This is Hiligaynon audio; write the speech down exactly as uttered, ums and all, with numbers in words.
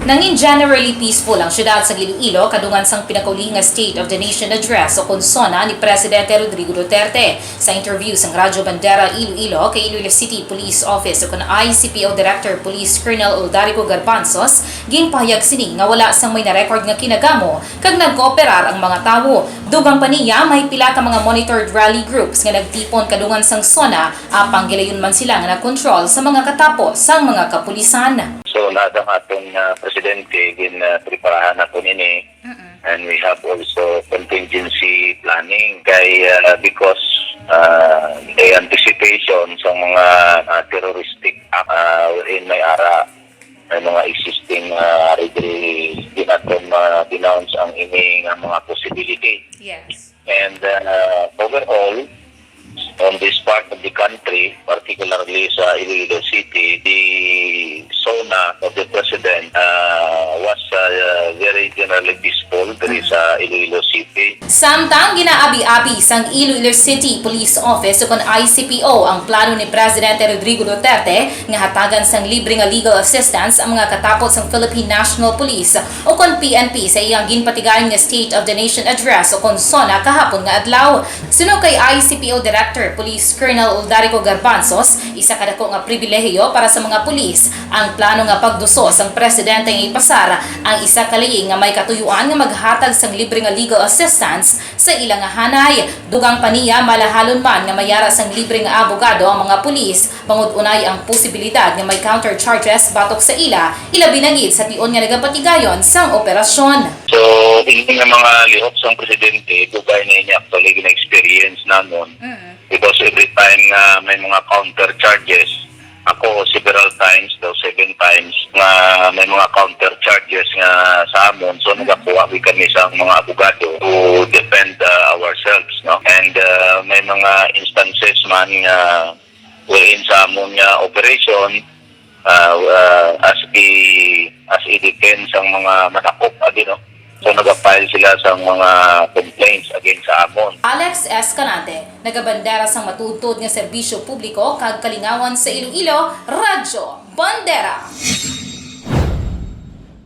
Nangin generally peaceful ang siyudad sa Iloilo kadungan sang pinakauli nga State of the Nation Address o kon SONA ni Presidente Rodrigo Duterte. Sa interview sang Radyo Bandera Iloilo kay Iloilo City Police Office o kon I C P O Director Police Colonel Uldarico Garbanzos, ginpahayag sini nga wala sang may na-record nga kinagamo kag nagkooperar ang mga tawo. Dugang pa niya, may pila ka mga monitored rally groups nga nagtipon kadungan sang SONA, apang gilayon man sila nga nagkontrol sa mga katapo sang mga kapulisan. So, naa ang aton nga presidente, gin, ah, preparahan nato nini. And we have also contingency planning kay, ah, because, ah, the anticipation sa mga, ah, terroristic act, ah, wherein may ara, may mga existing, ah, already di naton ma-denounce ang ini nga mga possibility. Yes. And, uh, overall, on this part of the country, particularly sa Iloilo City, the SONA of the President, uh, was, uh, very generally peaceful diri sa Iloilo City. Samtang ginaabi-abi sang Iloilo City Police Office ukon I C P O ang plano ni Presidente Rodrigo Duterte nga hatagan sang libre nga legal assistance ang mga katapot sang Philippine National Police ukon P N P sa iyang ginpatigayon nga State of the Nation Address ukon SONA kahapon nga adlaw. Suno kay I C P O Director Police Colonel Uldarico Garbanzos, isa ka dako nga pribilehiyo para sa mga pulis ang plano nga pagduso sang presidente nga ipasar ang isa ka leying nga may katuyuan nga maghatag sang libre nga legal assistance sa ila nga hanay. Dugang pa niya, malahalon man nga mayara sang libre nga abogado ang mga pulis, bangod unay ang posibilidad nga may counter charges batok sa ila, ilabi na gid sa tion nga nagapatigayon sang operasyon. So, hindi nga mga lihok sang presidente, dugay na ini actually gina-experience namon. Because every time nga may mga counter charges, ako several times, daw seven times, nga may mga counter charges nga sa amon. So, nagakuha gid kami sa mga abogado to defend, uh, ourselves, no? And, uh, may mga instances man nga wherein sa amon nga operation, uh, uh, as i as i-defend sang mga manakop, abi, no? So, nag-file sila sang mga complaints against sa amon. Alex Escalante, nagabandera sang matuodtuod nga serbisyo publiko kag kalingawan sa Iloilo, Radyo Bandera.